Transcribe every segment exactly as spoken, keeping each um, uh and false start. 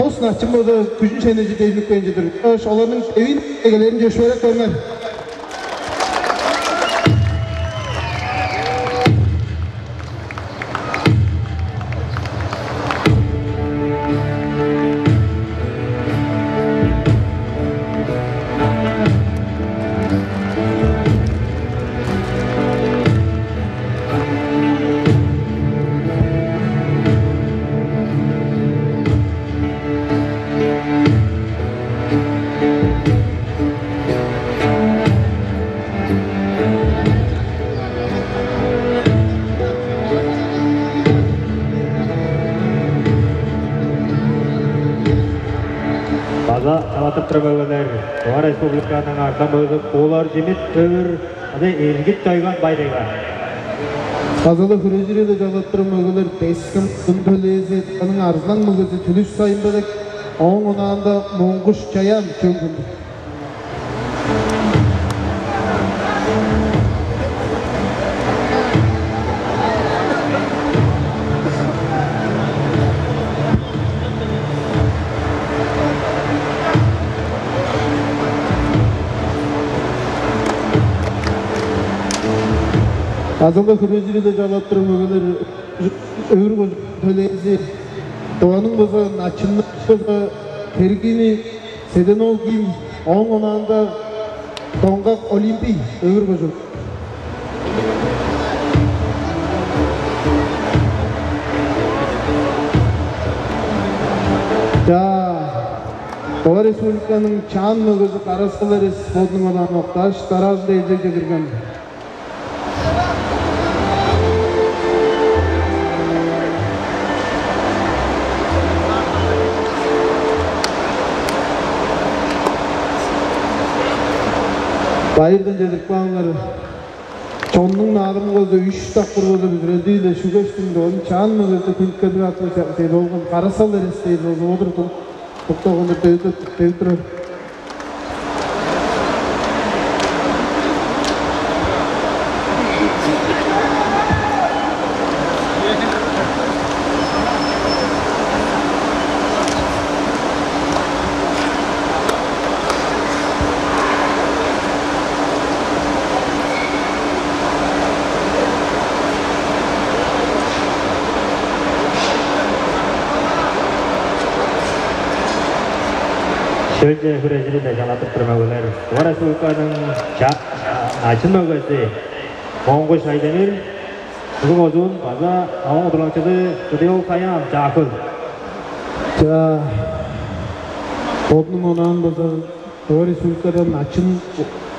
Тос начын болза күжүн шенежи девинип кээр чыдыр. Ынчангаш оларның девиин эгелээрин чөпшээреп көрүңер. База талатып турар мөгелер, Тыва Республиканың арзан мөгези Куулар Чимит, Өвүр, ада Эргит Чойган, Бай-Тайга. База-ла хүрежири-биле чалаттырып, мөгелер Тес-Хем, Тун төлээзи, аның арзылаң мөгези Түлүш Сайын-Белек, ооң онаанда Моңгуш Чаян, Чөөн-Хемчик. База-ла хүрежири-биле чалаттырып, мөгелер Өвүр кожуун төлээзи, Тываның база начыннары база Тергини Седен-оол Ким, ооң онаанда Доңгак Олимпий, Өвүр кожуун. Чаа, Тыва Республиканың чаан мөгези Кара-Сал Эрес бодунуң онаан октааш, дараазында элчегже кирген. Байырдан чедирип кааңар. Чоннуң наадымы болза үш дакпыр болза бүзүрелдии-ле, шүгештиң-даа ону чаан мөгези хүндүткелдиг аттыг ча-, чеди болган Кара-Сал Эрес дээр болза, олурдуң. Буктагында бевдеп, бевдеп турар. Шөлче хүрежири-биле чалаттырып турар мөгелер. Тыва Республиканың ча-, начын мөгези Моңгуш Айдемир, Өвүр кожуун, база ооң удурланыкчызы Кыдыял Каян, Чаа-Хөл. Чаа, бодунуң онаан база Тыва Республикадан начын,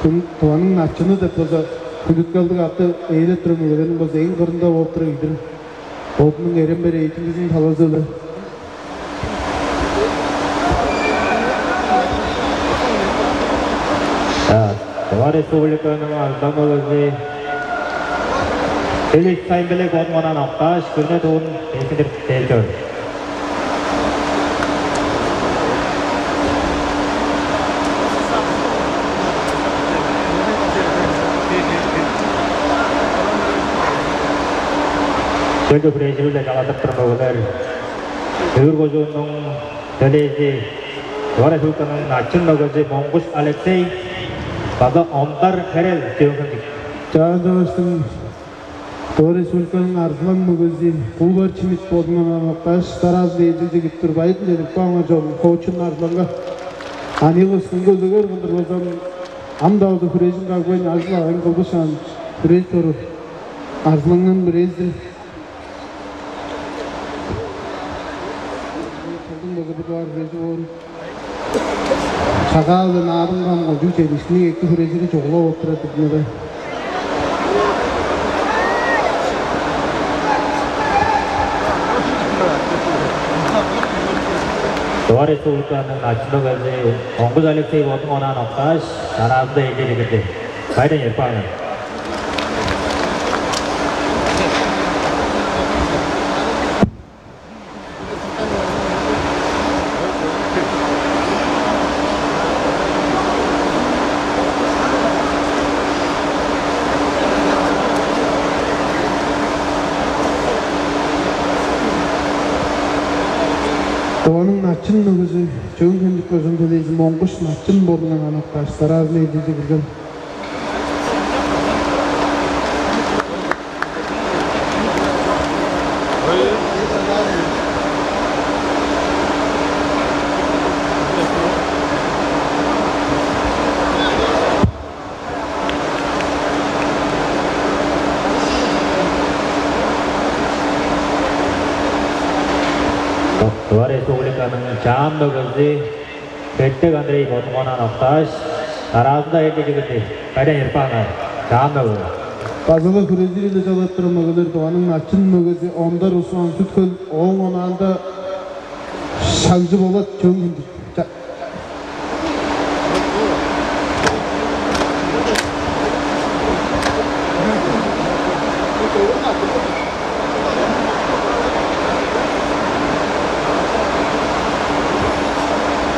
хүн-, Тываның начыны деп база хүндүткелдиг атты ээлеп турар мөгелерниң база эң кырында болуп турар кижи-дир. Бодунуң эрен-бээр рейтингизиниң талазы-биле. Чаа, Тыва Республиканың арзылаң мөгези Феликс Сайын-Белек бодунуң онаан октааш, күрүне туун бескиндирип дээр чор. Шөлче хүрежири-биле чалаттырып турар мөгелер. Өвүр кожууннуң төлээзи, Тыва Республиканың начын мөгези Моңгуш Алексей база Ондар Херел, Чөөн-Хемчик. Чаа, чаңгыстың Тыва Республиканың арзылаң мөгези Куулар Чимит бодунуң онаан октааш, дараазында элчегже кирип тур. Байырдан чедирип кааңар, чогум хоочун арзылаңга. Аныяк өскенге үлегер кылдыр болза, ам-даа болза хүрежин кагбайн, ажыл-агыйын кылбышаан хүрежип чоруур арзылаңның бирээзи-дир. Кылдың болза бир дугаар хүрежи боор. Шагаал-биле Наадым-Кам кожуун чедиишкинниг эки хүрежири чугула болуп турар-дыр ийин. Тыва Республиканың начын мөгези Моңгуш Алексей бодунуң онаан октааш, дараазында элчегже кирди. Байырдан чедирип кааңар. Тываның Начын мөгези, Чөөн-Хемчик кожуун төлээзи Моңгуш Начын бодунга аныкташ, дараазында эдилже кирген. Тыва Республиканың Чаан мөгези Хертек Андрей бодунга онаан октааш, дараазында эдилже кирди. Кайда эрпааңар, Чаан мөгези. База-ла хүрежири-биле чалап турар мөгелер, Тываның Начын мөгези Ондар Руслан, Сүт-Хөл, ооң онаанда Шагжы Болат, Чөөн-Хемчик. Ча-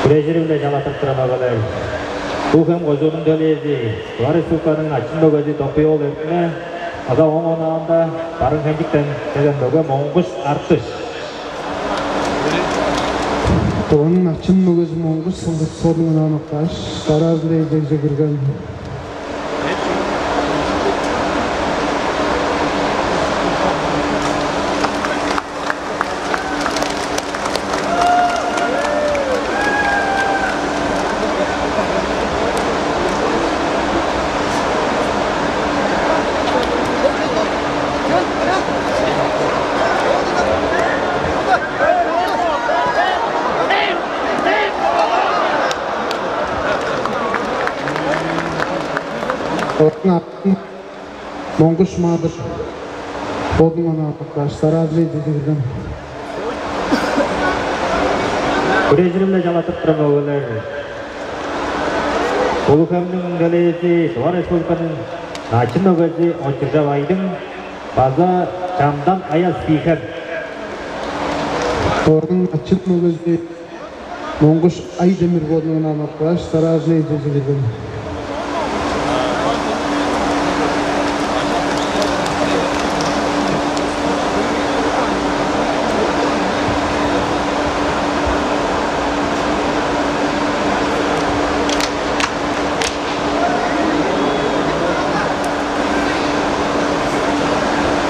Хүрежири-биле чалаттырып турар мөгелер. Улуг-Хем кожууннуң төлээзи, Тыва Республиканың Начын мөгези Топуй-оол Эртине, база ооң онаанда Барыын-Хемчиктен келген мөге Моңгуш Артыш. Тываның Начын мөгези Моңгуш Сылдыр бодунга онаан октааш, дараазында эдилже кирген. Ортун артын Моңгуш Маадыр бодунга онаан октааш, дараазында эдилже кирген. Хүрежири-биле чалаттырып турар мөгелер. Улуг-Хемниң төлээзи, Тыва Республиканың Начын мөгези Очуржап Айдың, база Чамдан Аяс, Бии-Хем. Тываның Начын мөгези Моңгуш Айдемир бодунга онаан октааш, дараазында эдилже кирген.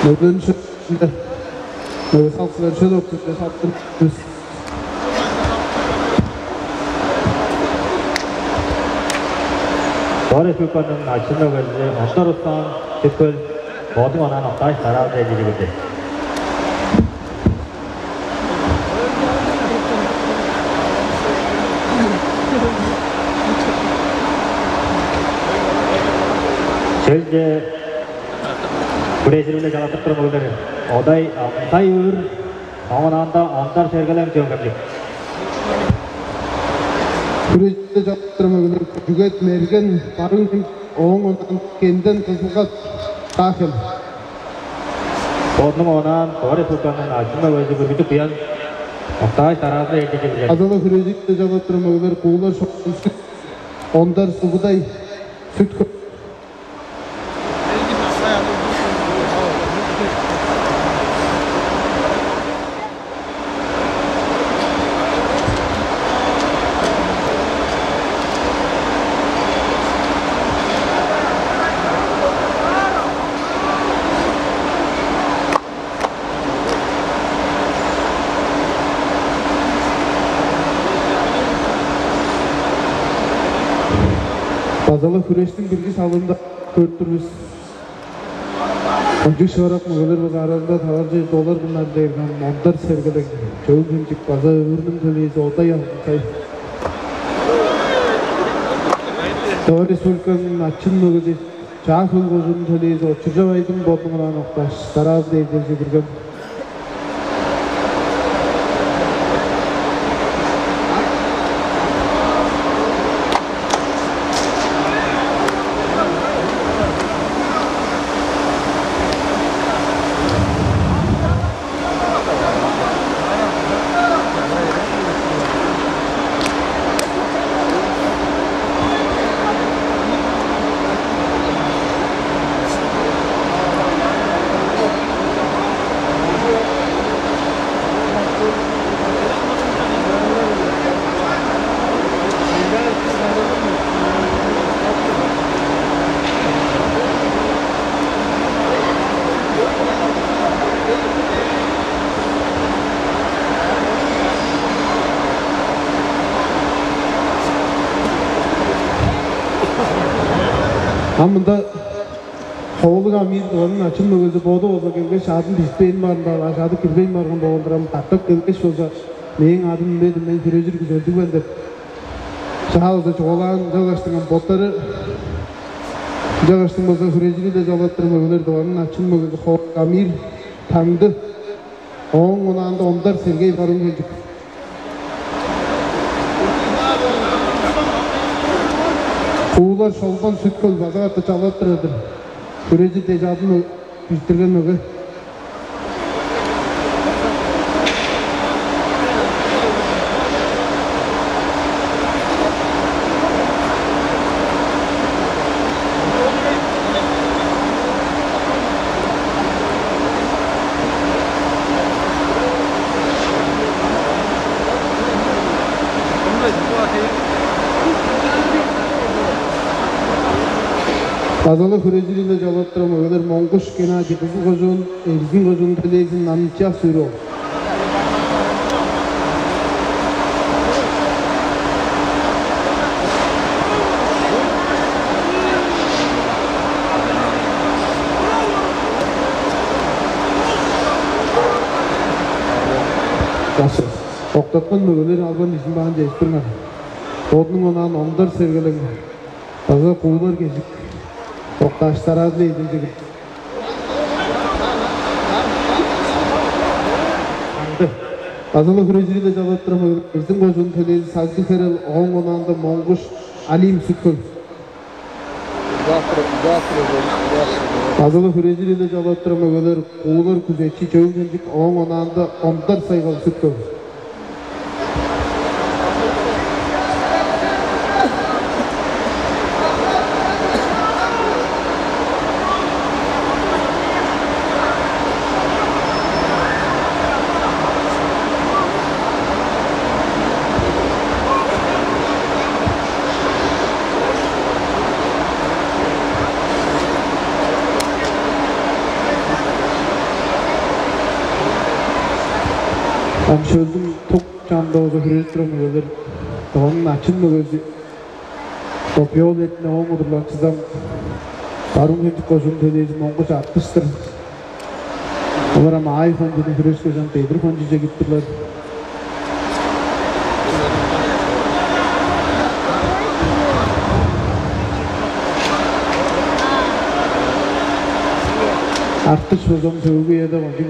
Мөген шүрүнде мөге салып силер, шөл октунче салып тур бис. Тыва Республиканың Начын мөгези Ондар Руслан, Сүт-Хөл, бодунга онаан октааш, дараазында эдилже кирди. Шөлче хүрежири-биле чалаттырып турар мөгелер. Одай Алтай-Өвүр, ооң онаанда Ондар Сергелең, Чөөн-Хемчик. Хүрежири-биле чалаттырып турар мөгелер: Күжүгет Мерген, Барыын-Хемчик, ооң онаан Кенден Кызылгат, Чаа-Хем. Бодунга онаан Тыва Республиканың Начын мөгези Бүргүтүк Буян октааш, дараазында эдилже кирген. База-ла хүрежири-биле чалап турар мөгелер: Куулар Шорбунскай, Ондар Сугудай, Сүт-Хөл. База-ла хүрештиң бирги салыында көрүп тур бис. Кончуг шыырак мөгелер база аразында таваржы долар куннар дээрген Ондар Сергелең, Чөөн-Хемчик, база Өвүрнүң төлээзи Одай Алтай. Тыва Республиканың Начын мөгези, Чаа-Хөл кожууннуң төлээзи Очуржап Айдың бодунга онаан октааш, дараазында эдилже кирген. Ам мында Ховалыг Амир Тываның начын мөгези боду болза келгеш, адын бижитпейн баарын баалааш, ады кирбейн барган болган-дыр, ам катап келгеш болза, мээң адым үнмеди, мен хүрежир күзелдиг мен деп, чаа болза чугаалаан, ынчалгаштың ам боттары, ынчалгаштың болза хүрежири-ле чалаттырым өгелер Тываның начын мөгези Ховалыг Амир Таңды. Ооң онаанда Ондар Сергей Барыын-Хемчик. Куулар Шолбан Сүт-Хөл база катты чалап турар-дыр. Хүрежи дежадын бижиттирген мөге. База-ла хүрежири-биле чалап турар мөгелер Монгуш Геннадий, Кызыл кожуун, Эрзин кожуун төлээзи Намча Сүрү. Октаткан мөгелер албан изин баан чедип турган. Бодунуң онаан Ондар Сергелең база Куулар Кежик октааш, дараазы эдилдигин аңды. База-ла хүрежири-биле чалап турар мөгелер Эрзин кожуун төлээзи Сагды Херел, ооң онаанда Монгуш Алим Сүт-Хөл. Завтра, завтра, завтра. База-ла хүрежири-биле чалап турар мөгелер Куулар Күзечи, Чөөн-Хемчик, ооң онаанда Ондар Сайгал, Сүт-Хөл. Ам шөлдүң тук чанында болза хүрежип турар мөгелер, Тываның начын мөгези, Топиол Этне, ооң удурланыкчызы ам Барыын-Хемчик кожуун төлээзи Монгуш Артыш-тыр. Олар ам аай хончуну хүрешкеш, ам дедир хончуже кирип турлар. Артыш болза ам сөөлгү үеде кончуг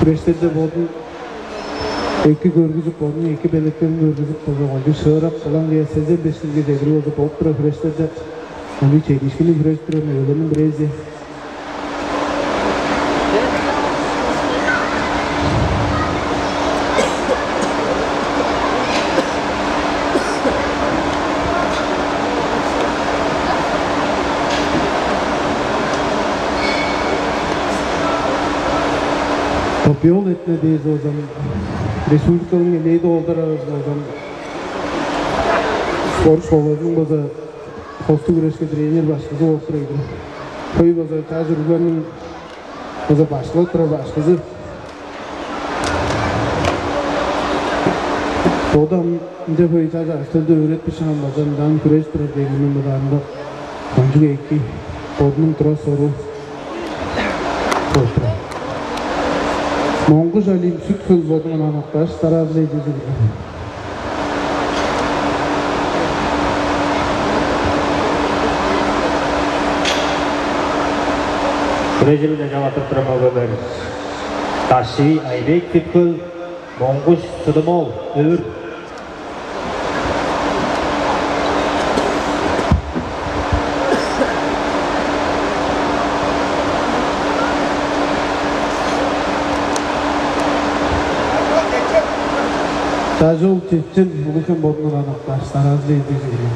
хүрештерде бодун эки көргүзүп, бодунуң эки белектерин көргүзүп, база кончуг шыырак, кылаң, ийе, сезен беш чылга чедири болза болуп турар хүрештерде кончуг чедиишкинниг хүрежип турар мөгелерниң бирээзи. Топиол Этне дээш болза ам, республиканың элээди оолдар аразында болза ам, спорт школазының база хостуг хүрешке тренер башкызы болуп турар-дыр. Хөй база чаш уругларның база башкылап турар башкызы. Боду ам ынча хөй чаш ажы-төлдү өөретпишаан, база ынчан хүрежип турар дегенин бодаарымга, кончуг эки, бодунуң тура-соруу болуп турар. Монгуш Алим, Сүт-Хөл, бодунуң онаан октааш, дараазы эдилдигин. Хүрежири-биле чалап турар мөгелер Дашчывий Айбек, Сүт-Хөл, Монгуш Сыдым-оол, Өвүр. Чажыл Чечен, Улуг-Хем, бодунуң онаан октааш, дараазы эдилдигин.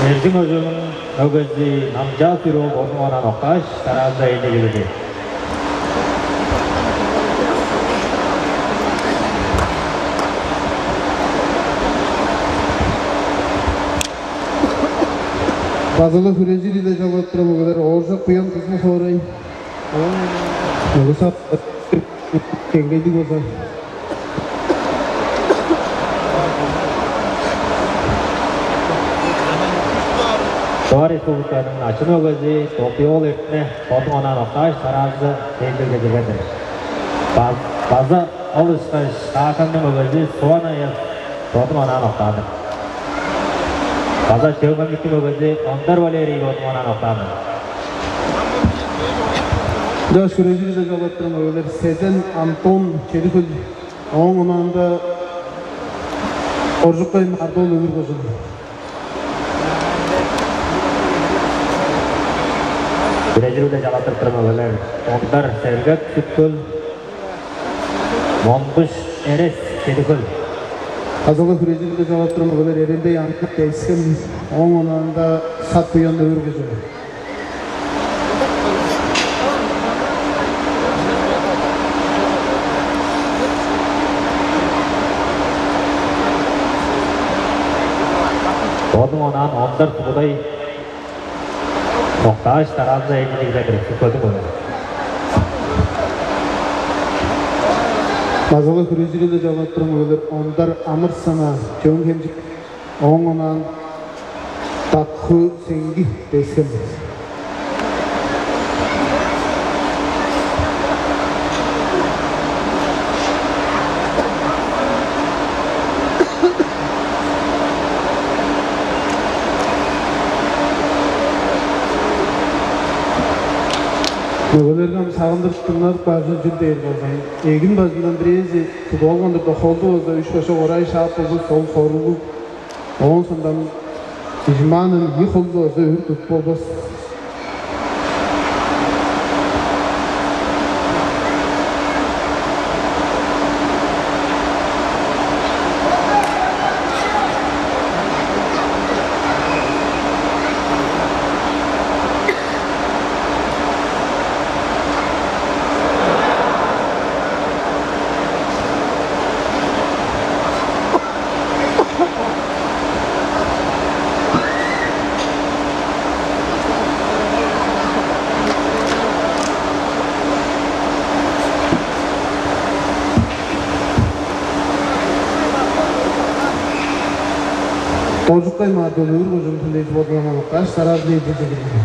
Эрзин кожууннуң мөгези Намчаа Сүрү-оол бодунуң онаан октааш, дараазы эдилдигин. База-ла хүрежири-биле чалап турар мөгелер Ооржак Буян, Кызыл хоорай. Мөгези ат Деңгээлдиг болза. Тыва Республиканың начын мөгези Топиоол Эртине бодун онаан октааш, дараазы ээлчегге кирген-дир. База ол ышкаш Кааханның мөгези Суан Аяс бодун онаан октаан-дыр. База Чөөн-Хемчиктиң мөгези Ондар Валерий бодун онаан октаан-дыр. Даш хүрежири-даа чалаттырым өвелер Седен Антон Чедихөл, ооң онаанда Оржуккай Мардол Өвүр кожун. Хүрежири-даа чалаттырып турум өвелер Ондар Сергек Сүткөл, Монгуш Эрес Чедихөл. Азалы хүрежири-даа чалаттырым өвелер Эрендей Аңгыт Эскин, ооң онаанда Сат Буян Өвүр кожун. Бодуң онаан ондар туудай октааш, дараазында эжинигледир көдүң ону. Мазалы хүрежири-даа чалаттырым өлер ондар амыр сана чөөн хемчик. Ооң онаан Дакху Сеңги дескен. Мөгелерге ам сагындырып дыңнадып бажын чүл дээр болза, эгин бажындан бирээзи тудуп алган-дыр, холду болза үш башак орай шаап болза, сол хоругу. Оон соңдан ижимаанын ийи холду болза өрү тудуп болбас. Ожуктай маадыыл өвүр кожуун хүлээжип одуламалыккаш, сараазын эдилдигил.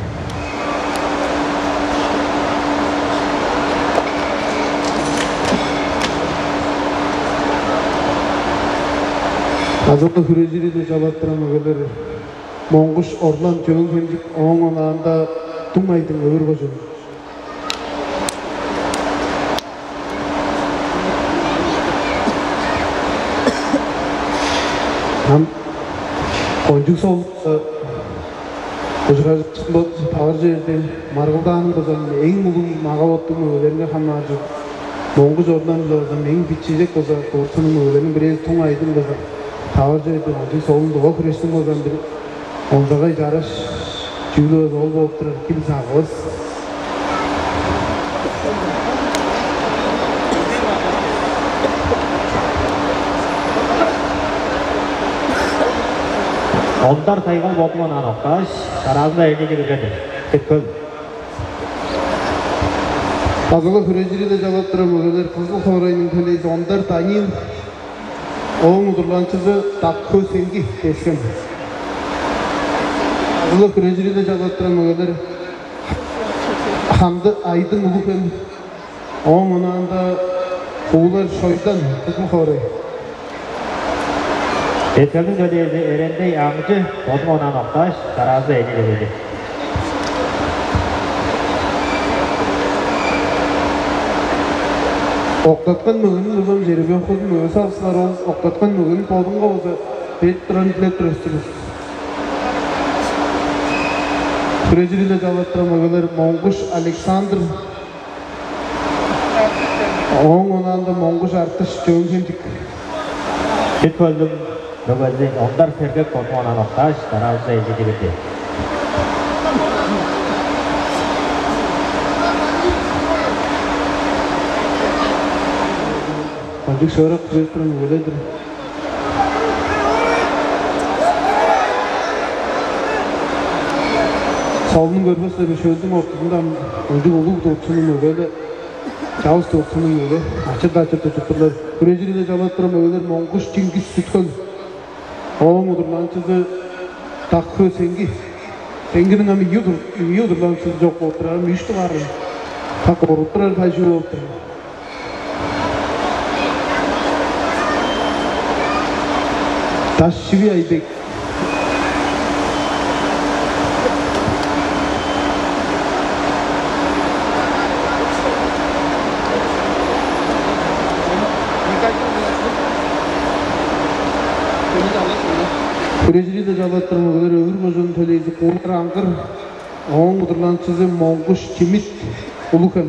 Азылды хүрежири-даа чалаттыран өгелер Моңгуш Орлан Чөөн-Хемчик, ооң онаанда Туң Айдың өвүр кожуун. Ам кончуг сол ужуражып тавар черде маргылдааның база эң улуг мага-боттуг мөгелеринге хамааржып, Моңгуш Орлан база эң бичижек база курсунуң мөгелериниң бирээзи Туң Айдың база тавар черде кончуг солун дыва хүрээштиң база бир Онзагай чараш чүүлү ол болуп турар ким сагывыс. Ондар тайгал бодуңан аноктааш, караазында эжеже киргенди. Тепкел. Базылы хүрежири-даа чалаттырам өгелер Кызыл хоорайның төлээзи Ондар Данил. Ооң удурланчызы Дакху Сенги дескен. Азылы хүрежири-даа чалаттыран өгелер Ханды Айдың улуг эм. Ооң онаанда Куулар Шойдан Кызыл хоорай. Эскелдиң төлээзи Эрендей Аңчы бодум онаан октааш, дараазы эни келеди. Октаткан мөгүнүн улам черебе кудун мөге салыксылар ол октаткан мөгүнүн бодунга болза бет турарын билеп тур өстүрүс. Хүрежири-даа чалаттыран мөгелер Моңгуш Александр, ооң онаанда Моңгуш Артыш Чөөн-Хемчик. Чүт хөлдүм. Бөгелден ондар сергек бодуңан аноктааш, дараазында эжиди кирди. Кончуг шыырак күрес туран өледир. Салының көрбес деп шөлдүң ортузундан кончуг улуг турчунуң өгеле Чавыс Тывыксының мөгелери ачыр-дачыр тудуп турлар. Хүрежири-биле чалаттырар мөгелер Моңгуш Чингис, Сүт-Хөл. Ооң удурланыкчызы Дакхы Сеңги. Сеңгиниң ам ийи удур-, ийи удурланыкчызы чок болуп турар, ам үш дугаар. Так оруп турар, тайжы болуп турар. Даш-Шиви Айбек. Хүрежири-биле чалаттырар мөгелер Өвүр кожууннуң төлээзи Куулар Аңгыр, ооң удурланыкчызы Моңгуш Чимит, Улуг-Хем.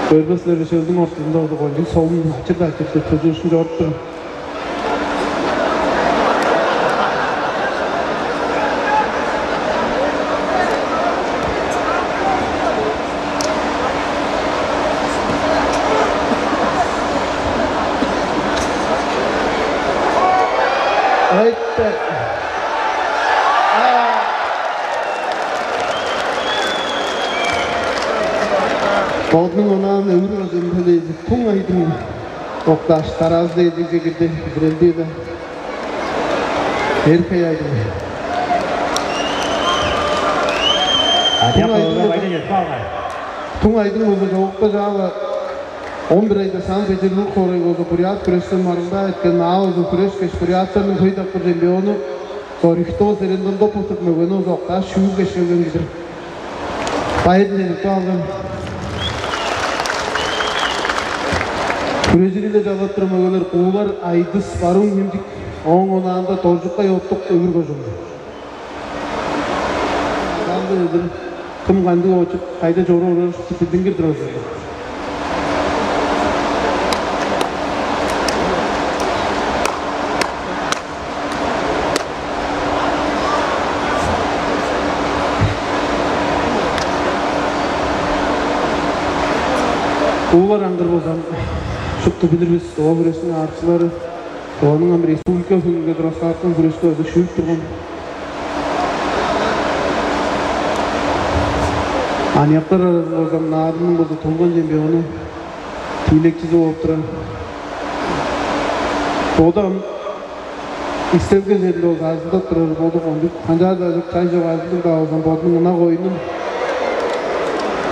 Көрбес силер, шөлдүң ортузунда болза кончуг солун ачыр-дачыр төзүлүшүн чоруп тур. Айтты. Бодунуң онаан Өвүр кожууннуң төлээзи Туң Айдың октааш, дараазы эдиже кирди. Бирелдиеда Эрхей Айдың. Аныяк Туң Айдың болза, болза, Айдың чедип алган. Туң Айдың болза чогукта чаала он бир айда Санкт-Петербург хоорай болза бурят хүрештен маргылдаа эрткен, аңаа болза хүрешкеш, буряттарның хөй дакпыр чемпиону Зорихтоо Серендон Доповтуг мөгени болза октааш, шүүргеш келген кижи-дир. Байырын чедирип алган. Хүрежири-биле чалаттырар мөгелер Куулар Айдыс, Барыын-Хемчик, ооң онаанда Доржукай Оттук, Өвүр кожуун. Кандыг-дыр, кым кандыг очуп, кайда чоруп орары билдингир турар ужурлуг. Куулар Аңгыр болза, шупту билир бис, тыва хүрежиниң аарыкчылары. Ооң ам республика хүнүнге тураскааткан хүрешке база шүүп турган. Аныяктар аразында болза, Наадымның болза тулган чемпиону, тиилекчизи болуп турар. Боду ам истелген черинде болза ажылдап турар, боду кончуг канчаар-даа чок, чай чок ажылдыг-даа болза, бодунуң ынак оюнун,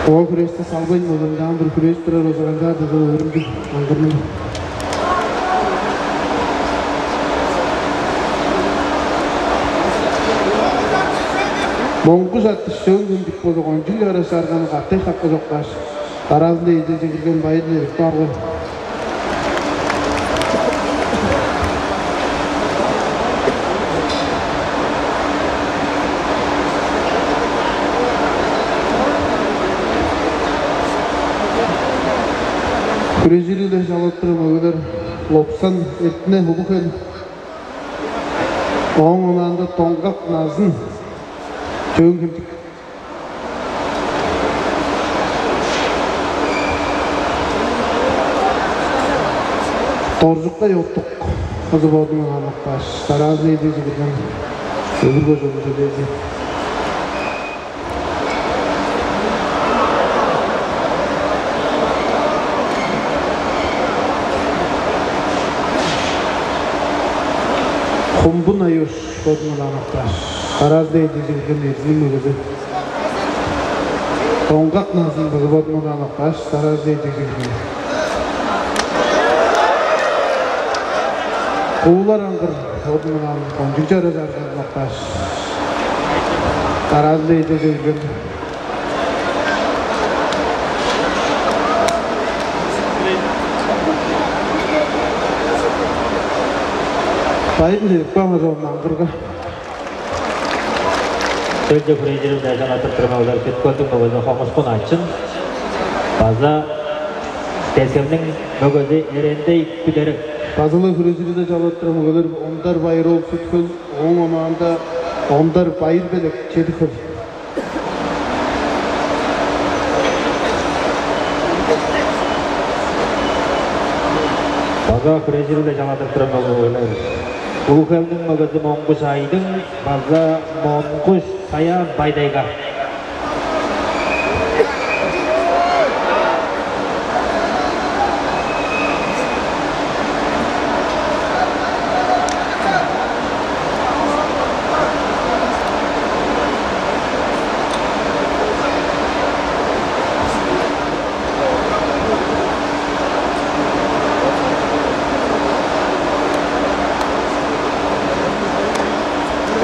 ооң хүрешти салбайн болза, ынчаан-дыр хүрежип турар болза, канчаар-даа чок, өөрүнчүг Аңгырның. Моңгуш Аттыш, Чөөн-Хемчик болза, кончуг чараш арганы катай хакка чоккааш, дараазында эдиже кирген, байырын чедирип алган. Хүрежири-биле чалаттырар мөгелер Лопсан Эртине, Улуг-Хем, ооң онаанда Доңгак Назын, Чөөн-Хемчик. Доржукай Оттук, кызы бодунуң аныяк баш, дараазы эдиже кирген, Өвүр кожууннуң төлээзи. Хумбун Аюш, бодунуң аныяк баш, дараазы эдиже кирген, Эрзинниң мөгези. Доңгак Назын, кызы бодунуң аныяк баш, дараазы эдиже кирген. Куулар Аңгыр, бодунуң аныяк, кончуг чараш арганы чоккааш, дараазында эдиже кирген. Байырын чедирип каан болза, Аңгырга. Шөлче хүрежири-биле чалаттырар мөгелер Сүт-Хөлдүң мөгези Хоңушкун Ачын база Тес-Хемниң мөгези Эрендей Күдерек. База-ла хүрежири-биле чалаттырар мөгелер Ондар Байыр-оол, Сүт-Хөл, ооң онаанда Ондар Байыр-Белек, Чеди-Хөл. База хүрежири-биле чалаттырып турар мөгелер. Улуг-Хемниң мөгези Монгуш Айдың база Монгуш Саян Байдайга.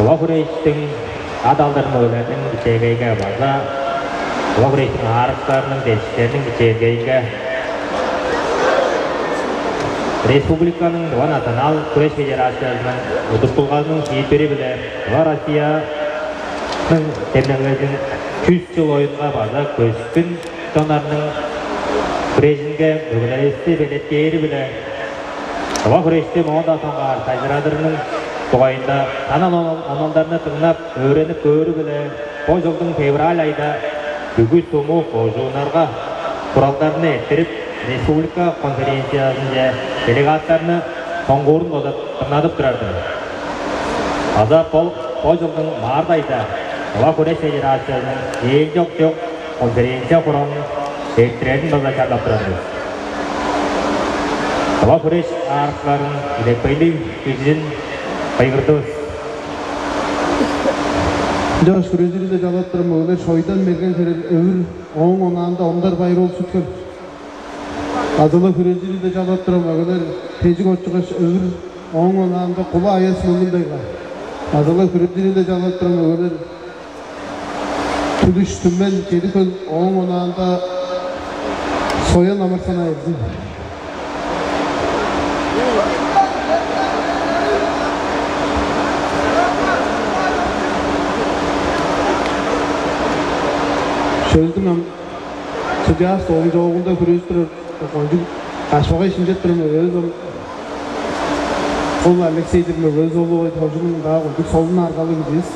Тыва хүрээштиң ат алдырар мөгелерниң кичээлинге база тыва хүрээштиң аарыкчыларының, дезикчилериниң кичээлинге республиканың Тыва национал хүреш федерациязының удуртулгазының шиитпири-биле Тыва Россияның демнегезин чүс чыл оюнга база көстүн чоннарның хүрежинге мөгелеривисти белеткээри-биле тыва хүрешти моон-даа соңгаар сайзырадырының дугайында санал онал-, оналдарны дыңнап, өөренип көөрү-биле бо чылдың февраль айда бүгү суму кожууннарга куралдарны эрттирип, республика конференциязынче делегаттарны соңгуурун база дыңнадып турар-дыр. База бо, бо чылдың март айда Тыва хүреш федерациязының ээн чок чок конференция хуралын эрттирерин база чарлап турар бис. Тыва хүреш аарыкчыларын, илеппейлиг кижизин кыйгыртывыс. Ынчангаш хүрежири-биле чалаттырар мөгелер Шойдан Мерген херел Өвүр, ооң онаанда Ондар Байыр-оол Сүт-Хөл. База-ла хүрежири-биле чалаттырар мөгелер Тежик Очугаш Өвүр, ооң онаанда Кула Аяс Мөңгүн-Тайга. База-ла хүрежири-биле чалаттырар мөгелер Түлүш Түмен, Чеди-Хөл, ооң онаанда Соян Амарсан Айырзын. Шөлдүң ам судья столунуң чоогунда хүрежип турар кончуг кашпагай шимчеп турар мөгевис ол. Ол Алексей-дир, мөгевис ол, ой, кожунуң-даа кончуг солун аргалыг киживис.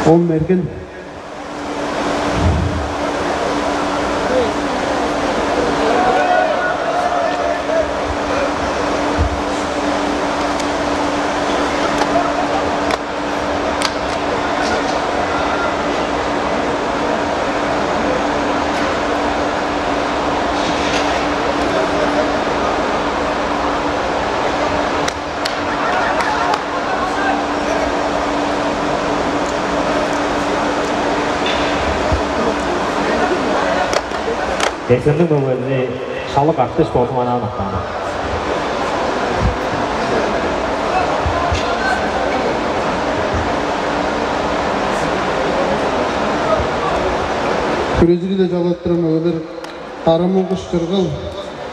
Ол Мерген. Эсенниң мөгези Шалык Артыш болзун анаан октаан. Хүрежири-биле чалаттырар мөгелер Кара-Монгуш Чыргал,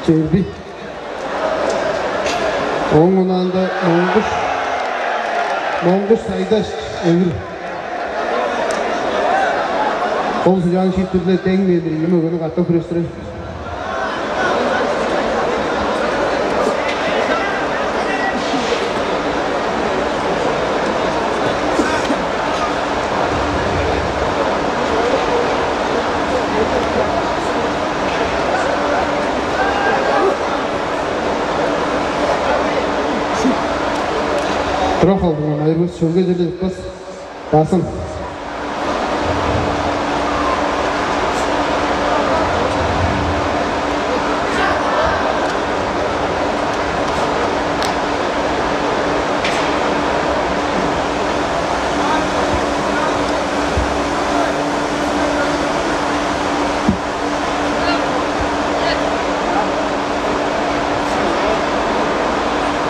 Черби. Ооң онаанда Монгуш, Монгуш Сайдаш, Өвүр. Ол судьяның шиитпири-биле дең бээр ийи мөгени катап хүрестирер. Тура халдыңар, айырбас, шөлге черле чыкпас. Басым.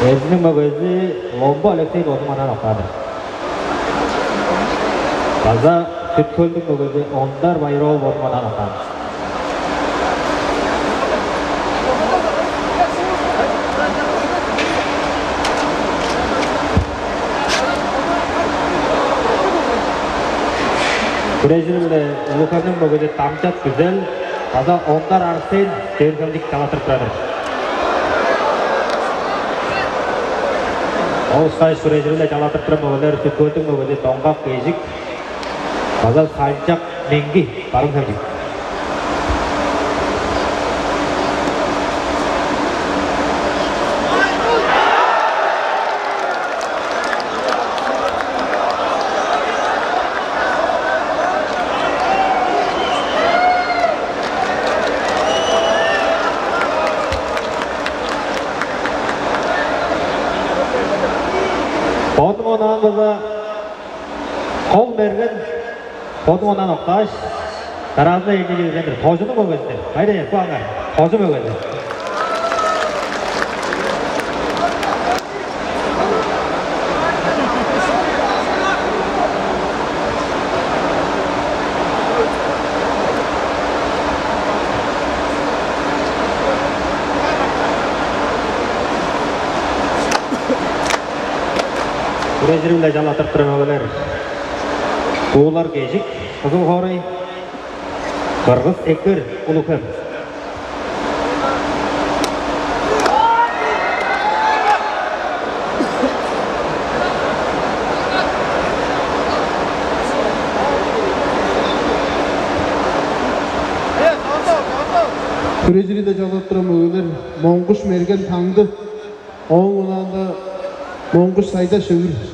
Эрзинниң мөгези Ломбу Алексей болзун анаан октаан-дыр. База Сүт-Хөлдүң мөгези Ондар Байыр-оол болзун анаан октаан-дыр. Хүрежири-биле Улуг-Хемниң мөгези Дамчат Күзел база Ондар Арсен, Чөөн-Хемчик, чалаттырып турар-дыр. Ол ышкаш хүрежири-биле чалаттырып турар мөгелер Сүт-Хөлдүң мөгези Доңгак Кежик база Салчак Меңги, Барыын-Хемчик. Онаан база Кол Мерген бодун онаан октааш, дараазында элдеже берген-дир. Тожунуң мөгезиндир. Кайда, бо аңар. Тожу мөгези. Хүрежири-биле чалаттырып турар мөгелер. Куулар Кежик, Кызыл хоорай, Кыргыс Эккер, Улуг-Хем. Хүрежири-биле чалаттырып турар мөгелер Моңгуш Мерген, Таңды, ооң онаанда Моңгуш Сайдаш, Өвүр.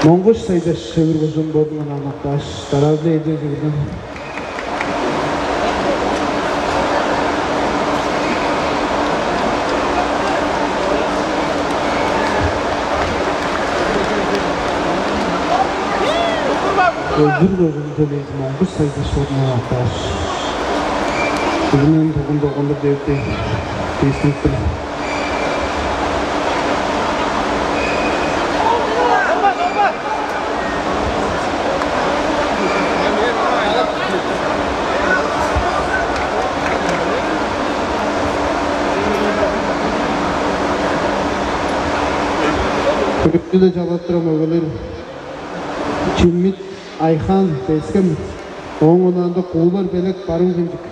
Моңгуш Сайдаш, Өвүр кожуун, бодун онаан октааш, дараазында элдеже берген. Өвүр кожууннуң төлээзи Моңгуш Сайдаш бодун онаан октааш, бүгүнүң тугун долгандыр дээрде дээстинип тур. Хүрежири-биле чалаттырып турар мөгелер Чимит Айхан, Тес-Хем, ооң онаанда Куулар Белек, Барыын-Хемчик.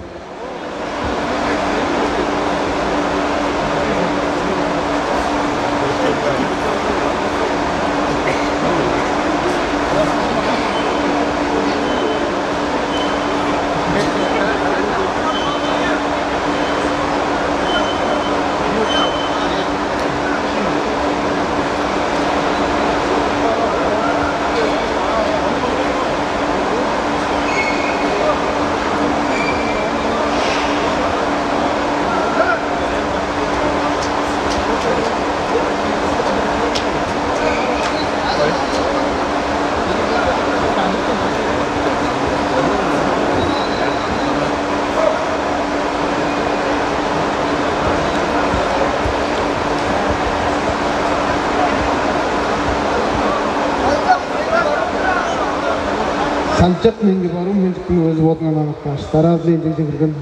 Салчак Меңги, Барыын-Хемчиктиң мөгези, бодун онаан октааш, дараазында элдеже берген.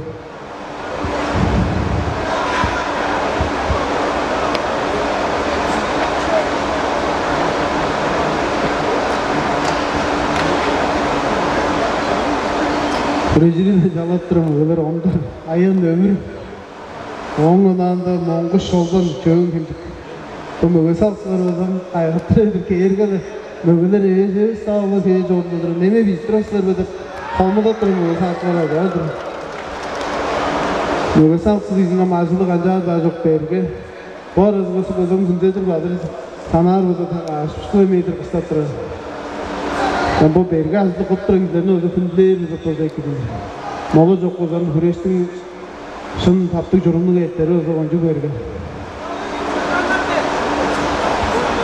Хүрежири-биле чалаттырып турар мөгелер Ондар Аян, Өвүр, ооң онаанда Моңгуш Шолбан, Чөөн-Хемчик. Бо мөге салыкчылар болза, кайгыртыр эвес, кээрге-ле мөгелер эвес-эвес-даа болза, херээ чорудуп турар. Неме, бижип турар силер бе деп, хомудап турар мөге салыкчылар база бар-дыр. Мөге салыкчызының ам ажылы канчаар-даа чок берге. Бо аразы болза, база хүндүледир бадыр санаар болза, та-, ажыпшык километр кыстап турар. Ам бо берге ажылды кылып турар кижилерни болза хүндүлээр бис болза эки-дир. Мола чок болза, ам хүрештиң шын таптыг чурумнуг эртери болза кончуг берге.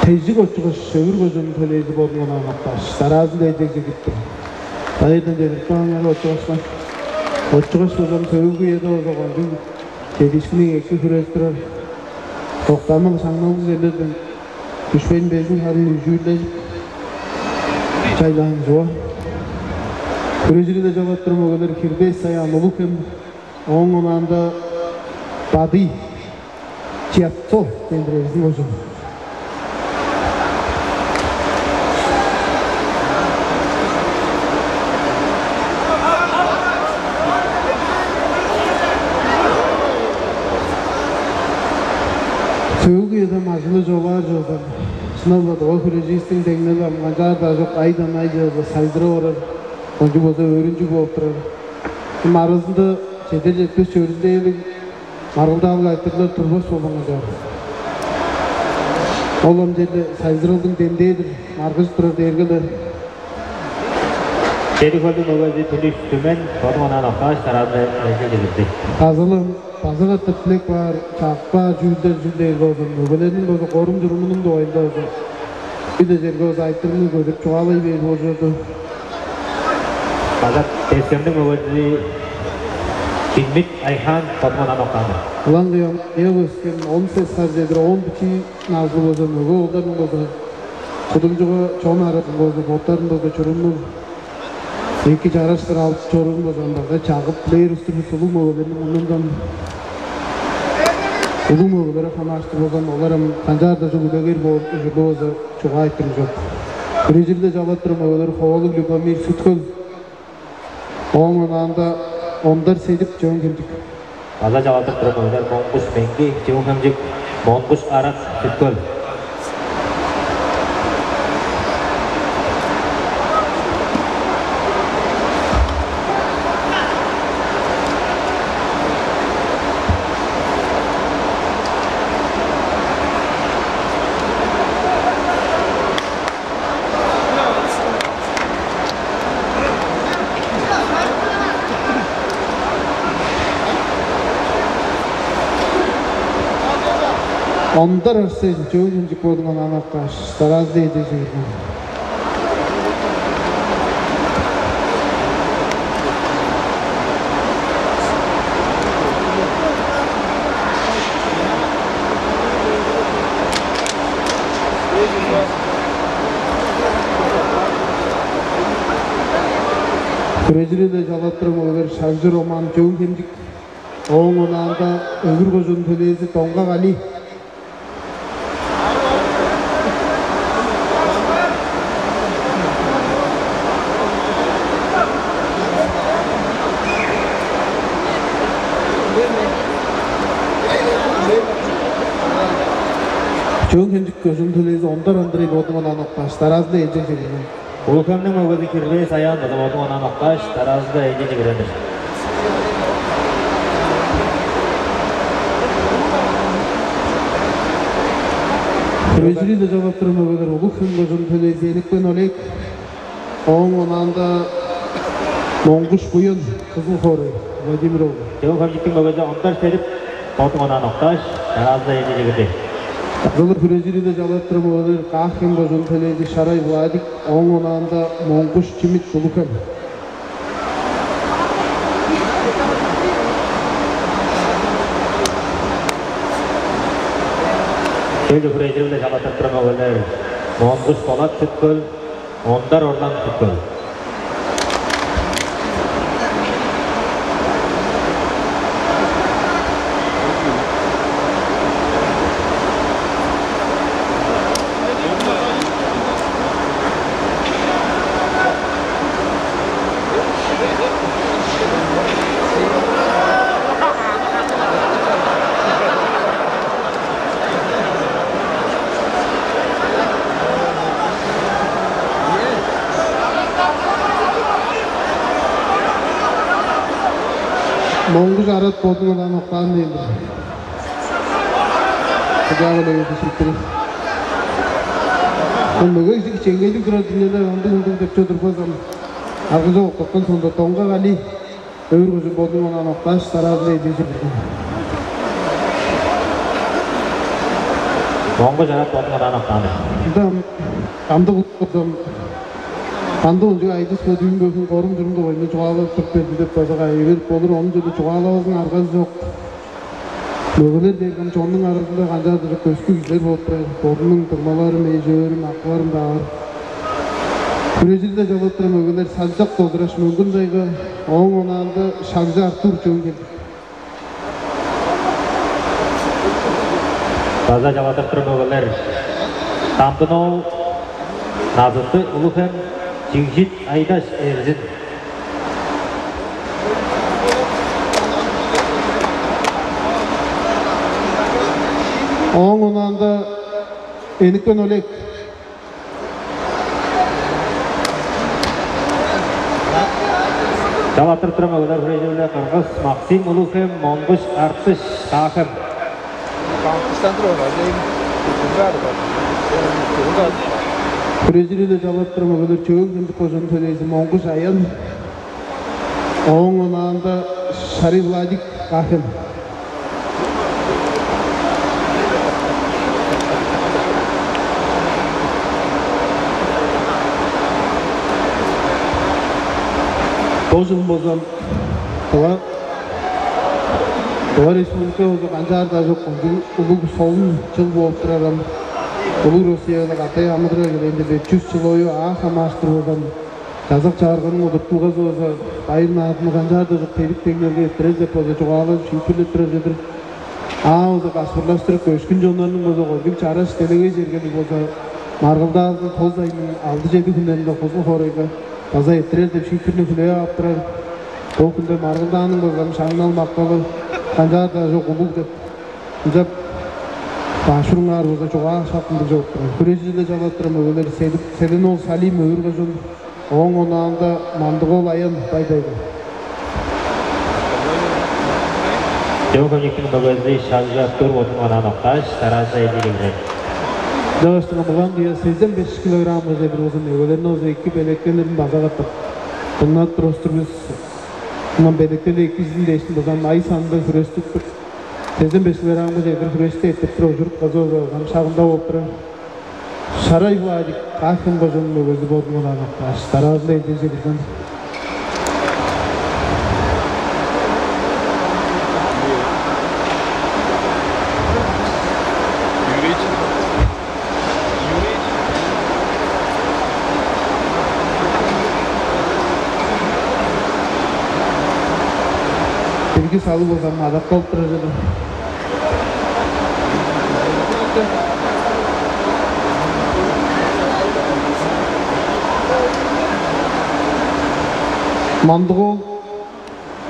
Тежик Отчугаш, Өвүр кожууннуң төлээзи, бодун онаан октааш, дараазында элдеже кирип тур. Байырдан чедирип кааңар, Отчугашка. Отчугаш болза сөөлгү үеде болза кончуг чедиишкинниг, эки хүрежип турар. Доктаамал, шаңналдыг черлерден дүшпейн, безин харын үжүүрлежип, чайлаан чува. Хүрежири-биле чалаттырып турар мөгелер Кирбес Саян, Улуг-Хем, ооң онаанда Бадый Чиатцо, Чембиревистиң кожуун. Төвүг үеде мажылы чолаар чордан, шынап-ла, тыва хүреживистиң деңнели ам канчаар-даа чок, айдан айже-биле сайзырап орар, кончуг болза өөрүнчүг болуп турар. Ам аразында чедер-четпес чөрүлдээлиг, маргылдаалыг айтырыглар турбас болган канчаар. Ол ам черле сайзыралдың демдээ-дир, маргыжып турар дээрге-ле. Чеди-Хөлдүң мөгези Түлүш Түмен бодун онаан октааш, дараазында эжи кирди. База-ла, база катап дилеп каар, чагып каар чүүлдер чүл дээр болза, мөгелерниң болза корум-чурумунуң дугайында болза, бир-ле черге болза айтырыгны көдүрүп чугаалай бээр болчу. База Тес-Хемниң мөгези Чимит Айхан бодун онаан октаан-дыр. Ылаңгыя, эң өскен он сес сар чедир, он бичии назылыг болза, мөге оолдарның болза, кудумчуга чон аразында болза, боттарын болза, чурумну эки чараштыр алып чоруурун болза, ам база чагып билир улус-тур бис, улуг мөгелерниң мурнундан. Улуг мөгелерге хамаарыштыр болза, олар ам канчаар-даа чүл үлегер боор ужурлуг болза, чугаалап турар чок. Бирээзирде чалап турар мөгелер Ховалыг Любомир, Сүт-Хөл. Ооң онаанда Ондар Седип, Чөөн-Хемчик. База чалап турар мөгелер Монгуш Меңги, Чөөн-Хемчик, Монгуш Арат, Сүт-Хөл. Ондар Арсен, Чөөн-Хемчик, бодун онаан октааш, дараазында эжи кирген. Хүрежирде чалап турар мөгелер Шагжы Роман, Чөөн-Хемчик. Ооң онаанда Өвүр кожууннуң төлээзи Доңгак Али. Чөөн-Хемчик кожууннуң төлээзи Ондар Андрей бодун онаан октааш, дараазында эжи кирген. Улуг-Хемниң мөгези Кирбей Саян база бодун онаан октааш, дараазында эжи кирген-дир. Хүрежирде чалап турар мөгелер Улуг-Хем кожууннуң төлээзи Эликпен Олег. Ооң онаанда Монгуш Буян, Кызыл хоорай, Владимир оглу. Чөөн-Хемчиктиң мөгези Ондар Седип бодун онаан октааш, дараазында эжи кирди. База-ла хүрежирде чалап турар мөгелер Каа-Хем кожууннуң төлээзи Шарай Владик, ооң онаанда Монгуш Чимит, Улуг-Хем. Шөлчү хүрежирде чалап турар мөгелер Монгуш Болат, Сүт-Хөл, Ондар Орлан, Сүт-Хөл. Монгуш Арат бодун онаан октаан дээр-дир. Кыдыяк-ла эвес шииттири. Ол мөге кижи чеңгейлиг турар динелер ындыг-ындыг деп чордурбас ам. Аргыжок октаткан соонда Доңгак Али, Өвүр кожуун, бодун онаан октааш, дараазында эжи кирген. Монгуш Арат бодун онаан октаан-дыр. Ында ам кандыг болза, кандыг ынчыг айдыс бо дүүн бөгүн корум-чурумда ойну чугаалап туруп берди деп база кайы берип болур, ону чеде чугаалавазының аргазы чок. Мөгелер дээрге ам чоннуң аразында канчаар-даа чок көскү кижилер болуп турар. Бодумнуң дуңмаларым, эш-өөрүм, акыларым-даа бар. Хүрежирде чалап турар мөгелер Салчак Долдураш, Мөңгүн-Тайга, ооң онаанда Шагжы Артур, Чөөн-Хемчик. База чалап турар мөгелер Дамдын-оол Назыты, Улуг-Хем, Чигжит Айдаш, Эрзин. Ооң онаанда Эникен Олег. Чалаттырып турар мөгелер хүрежири-биле Кыргыс Максим, Улуг-Хем, Монгуш Артыш, Каа-Хем. Хүрежири-биле чалаттырар мөгелер Чөөн-Хемчик кожууннуң төлээзи Монгуш Аян. Ооң онаанда Шарый Владик, Каа-Хем. Бо чыл болза Тыва, Тыва Республикавыста канчаар-даа чок улуг, улуг солун чыл болуп турар ам. Улуг Россияда катай амыдырап келгенде бе, чүс чыл бою аъш хамаарыштыр болза, чазак-чагырганың удуртулгазы болза байыр-наадымны канчаар-даа чок тедип-деңнелге эрттирер деп болза чугаалажып, шиитпирлеп турар чыдыр. Аавызы каспырлаштырып, көшкүн чоннарның болза кончуг чараш делегей чергелиг болза, маргылдаазын тос айның алды-чеди хүннеринде Кызыл хоорайга база эрттирер деп шиитпирни хүлээп ап турар. Бо хүнде маргылдааның болза шаңнал-макталы канчаар-даа чок улуг деп, ынчап баш бурунгаар болза чугаа шак ындыг чоруп турар. Хүрежири-биле чалаттырар мөгелер Седип, Седен-оол Салим, Өвүр кожуун. Ооң онаанда Мандыг-оол Аян, Бай-Тайга. Чөөн-Хемчиктиң мөгези Шагжы Артур бодунуң онаан октааш, дараазында элчиге кирер. Чаваштыңга мугаан кыя сезен беш килограммга чедир болза, мөгелерни болза эки белеткеннерин база катап дыңнап турар-дыр бис. Ынчан белеткели экизин дээштиң болза ай санында хүрежип тур. Сезен беш килограммга чедир хүрежип эрттирип турар ужур-утказы болза шагында болуп турар. Шарай Владик, Каа-Хем кожууннуң мөгези, бодунуң онаан октааш, дараазында элчиге кирген. Бирги салыг болза ам адак болуп турар чыдыр. Мандыг-оол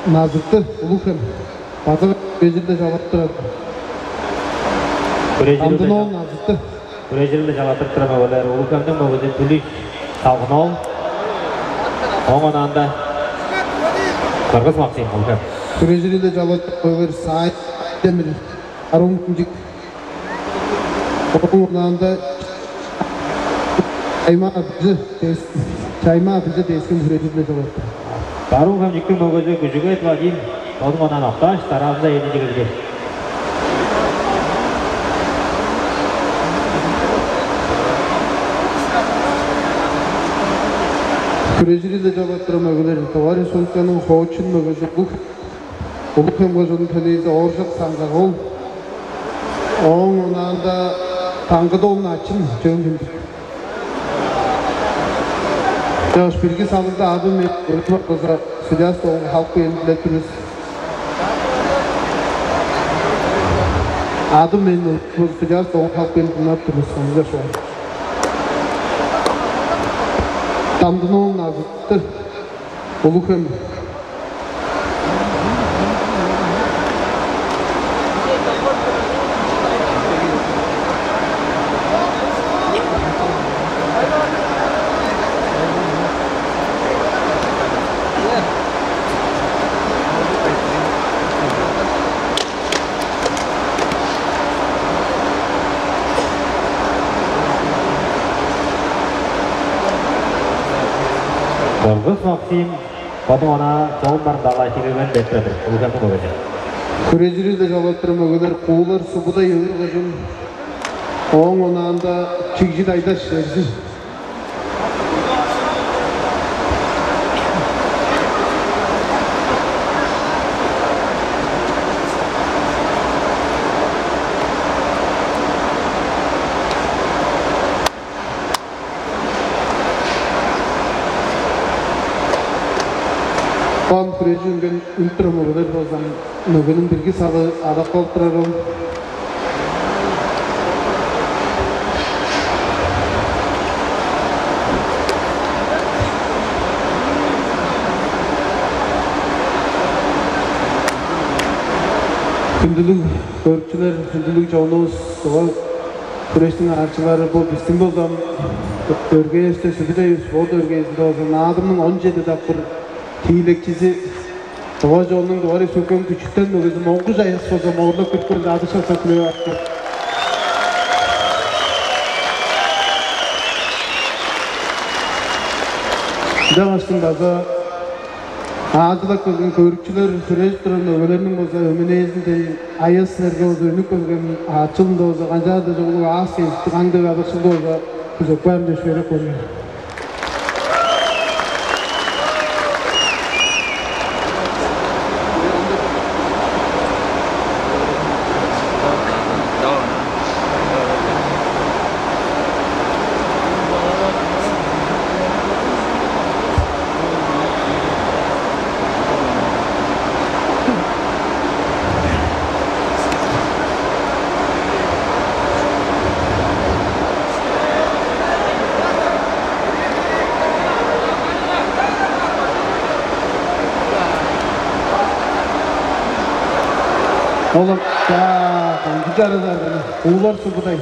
Назырты, Улуг-Хем, база хүрежири-биле чалаттырар. Хүрежири-биле Амдын-оол чал-, Назырты. Хүрежири-биле чалаттырып турар мөгелер Улуг-Хемниң мөгези Түлүш Салгын-оол. Ооң онаанда Кыргыс Максим, Улуг-Хем. Хүрежири-биле чалаттырар мөгелер Саай Демир, Барыын-Хемчик. Ооң онаанда Чайма Абыжы дес-, Чайма Абыжы дескен хүрежири-биле чорупту. Барыын-Хемчиктиң мөгези Күжүгет Вадим бодунуң онаан октааш, дараазында элчиге кирер. Хүрежири-биле чалаттырар мөгелер Тыва Республиканың хоочун мөгези Улуг Улуг-Хем кожууннуң төлээзи Ооржак Саңгак-оол. Ооң онаанда Таңгыт-оол Начын, Чөөн-Хемчик. Чош, бирги салыгда адым мен өлүмер кыза судья столунга халып кээрин дилеп тур бис. Адым мен өлүмер кыза судья столунга халып кээрин дыңнап тур бис. Ынчаш ол. Амдын-оол Назырты, Улуг-Хем. Кыргыс Максим бодунуң онаан чогум барымдаалаар чиглелин берип турар-дыр, Улуг-Хемниң мөгези. Хүрежири-биле чалаттырар мөгелер Куулар Субудай, Өвүр кожуун, ооң онаанда Чигжит Айдаш, Эрзин. Бо хүрежип үнген, үнүп турар мөгелер болза, мөгениң бирги салыы адак болуп турар ол. Хүндүлүг көрүкчүлер, хүндүлүг чонувус, Ол хүрээштиң аарчылары бо бистиң болза, өргээште, Сүбүдей спорт өргээзинде болза, Наадымның он чеди дакпыр тиилекчизи, Тыва чоннуң, Тыва Республиканың күчүтен мөгези Моңгуш Аяс болза, моорлап кирип келди, адыш чокса сүрүп артып. Ынчангаштың база аалчылап келген көрүкчүлер, хүрежип турар мөгелерниң болза өмүнээзиндей, Аяс силерге болза үнүп келген аачылында болза, канчаар-даа чогулуг аас-кежиктиг, аңдыг адакшылды болза күзеп каар деп шүвелеп көрүңер. Олар, чаа, кончуг чарыжарганы, куулар Сүбүдей.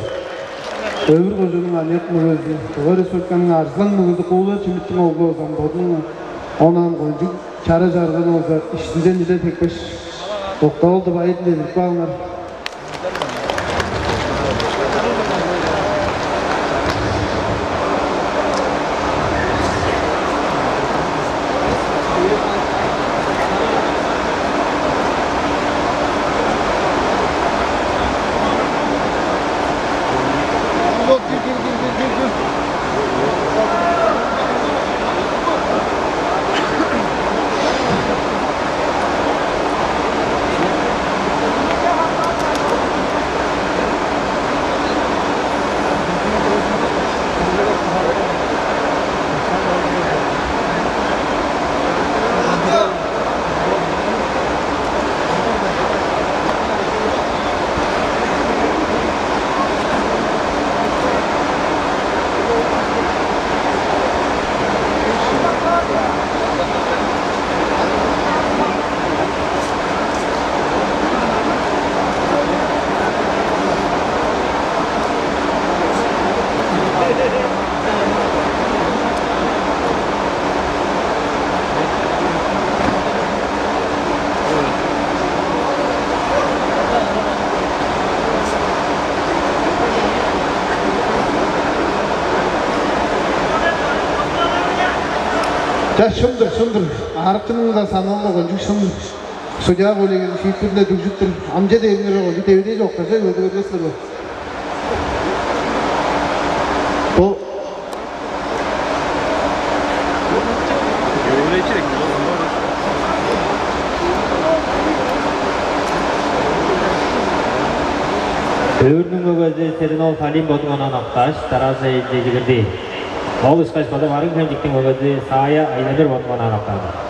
Өвүр кожууннуң аныяк мөгези, Тыва Республиканың арзылаң мөгези Куулар Чимиттиң оглу болза, бодунуң онаан кончуг чара-чарганы болза, иштинден иле тепкеш, доктаалды байыдын дедирип каалыңар. Ча, шын-дыр, шын-дыр. Аарыкчының-даа саналы кончуг шын. Судья коллегияның шиитпири-биле дүгжүп тур. Ам че дээриңер ол, девидей чок, кажа өдү көрбес-лер бо. Бо Өвүрнүң мөгези Седен-оол Салим бодунуң онаан октааш, дараазы эжиндей чигирди. Ол ышкаш база Барыын-Хемчиктиң мөгези Саая Айдемир бодунуң онаан октаан.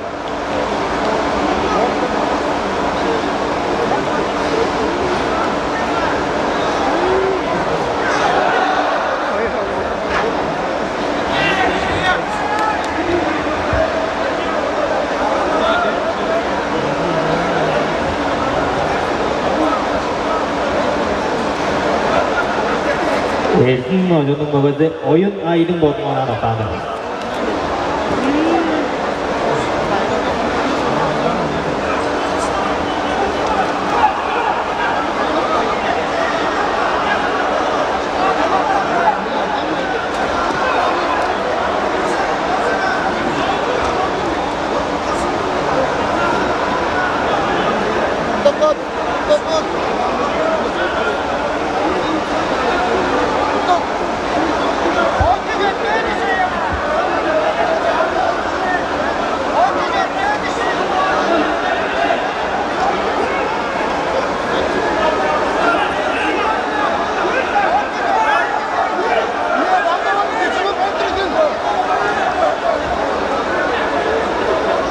Эрзин кожууннуң мөгези Оюн Айдың бодунуң онаан октаан-дыр.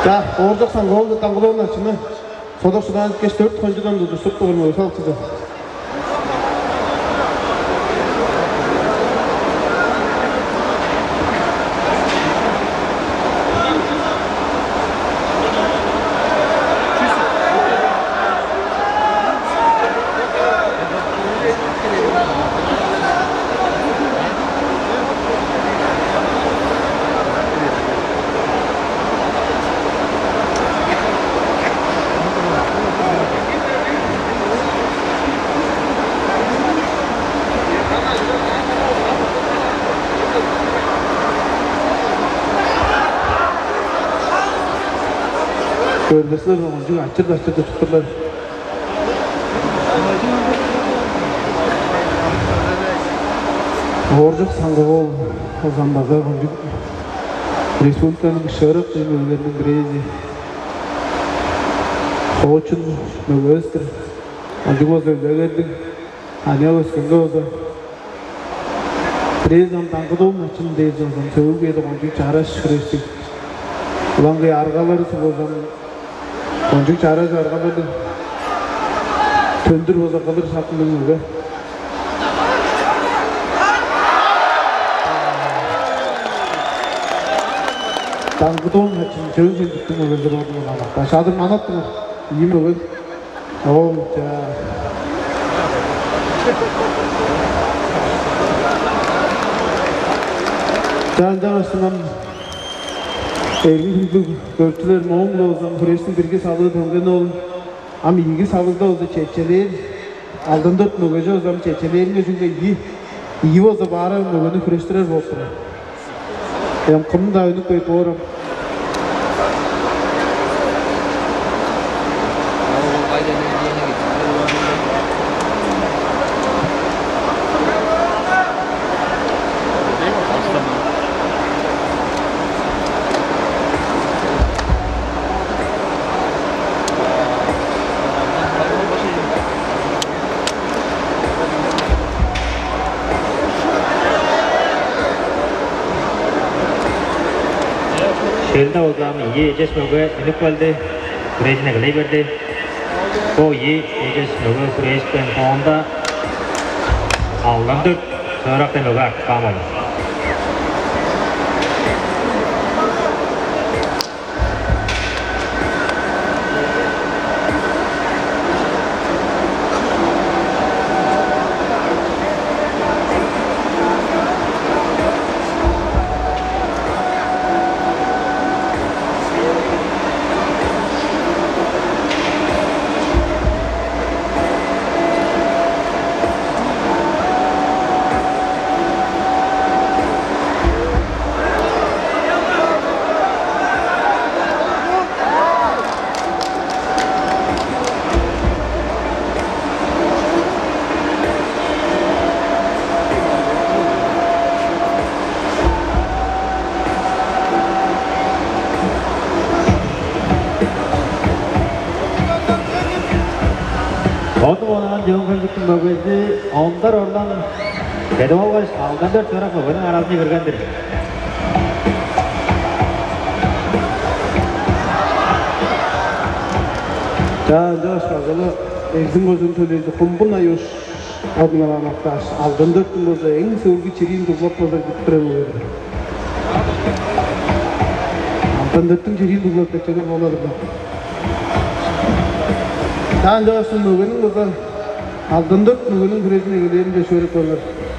Ча, Ооржак Саңгы-оол Даңгыловна чыны содак шыдаан кеш дөрт хончудан тудуштуруп тур, мөге салыкчызы. Көрбесилер кончуг ачыр-дачыр тутуптурлар. Ооржак Саңгак-оол Озан база кончуг республиканың шыырак мөгелериниң бирээзи. Хоочун мөгевис-тир. Кончуг болза үлегерлиг, аныяк өскенге болза. Бирээзи ам Даңгыдоон Начын дээш болза, сөөлгү үеде кончуг чараш хүрештиг. Ылаңгыя аргалары болза, кончуг чараш аргаларлыг, төндүр болза кылыр шакындыг мөге. Даңгыдоон Начын, Чөөн-Хемчиктиң мөгези-дир, ону манап. Башаадыр манаттыңар. Ийи мөге. Ол, чаа. Чаа, ынчангаш ам эргим хүндүлүг көрүкчүлер, моон-биле болза хүрештиң бирги салыы төнген ол. Ам ийиги салыгда болза чечелээр, алдан дөрт мөгеже болза ам чечелээринге чүгле ийи, ийи болза баары мөгени хүрештирер болуп турар. Эм, кымны-даа үнүп кээп боор ам. Шөлүнде болза ам ийи эжеш мөге үнүп келди, хүрежин эгелей берди. Бо ийи эжеш мөге хүрежипкен соонда алдан дөрт шыырак мөге артып каан болду. Ону онаан Чөөн-Хемчиктиң мөгези Ондар Орлан кедип алгаш, алдан дөрт шыырак мөгениң аразынче кирген-дир. Чаа, ынчангаш база-ла Эрзин кожуун төлээзи Хумбун Аюш орнунга манап кааш, алдан дөрттүң болза эң сөөлгү чириин дуглап болза кирип турар мөгедир. Алдан дөрттүң чириин дуглап кеткеннер болар-дыр. Чаа, ынчангаш мөгениң болза алдан дөрт мөгениң хүрежин эгелээрин чөпшээреп көрүңер.